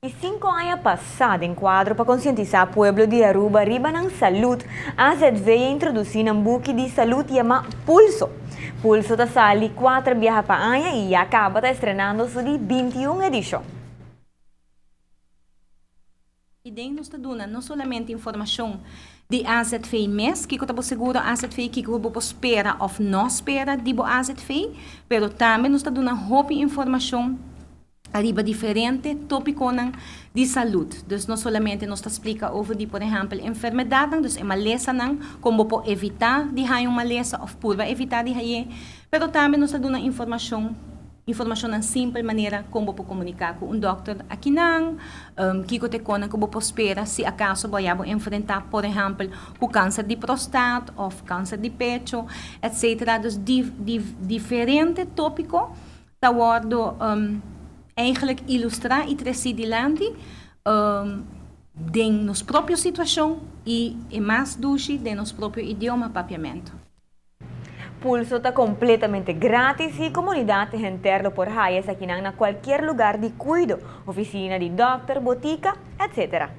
5 aña pasa, den cuadro pa concientisa pueblo di Aruba riba nan salud, AZV a introduci un buki di salud yama Pulso. Pulso ta sali cuater biaha pa aña y a caba ta estrenando su di 21 edicion. Y den nos ta duna no solamente informacion di AZV mes, kico ta bo seguro AZV, kico bo por spera of no spera di bo AZV, pero tambe nos ta duna hopi informacion ariba diferente topiconan di salud. Dus no solamente nos ta splica over di, por ehempel, enfermedad, dus e malesanan, con bo evita di haya un malesa of purba evita di haya, pero tambe nos ta duna informacion simpel manera con bo comunica cu un dokter akinan, kico ta con cu bo spera si acaso bo enfrenta, por ehempel, cu cancer di prostaat of cancer di pecho, etc. Dus di diferente topico ta wordo eigenlijk ilustra y trece dilanti den nos propio situacion y mas dushi den nos propio idioma Papiamento. Pulso ta completamente gratis y comunidad henter lo por haya esaki na cualkier lugar di cuido, oficina di dokter, botica, etc.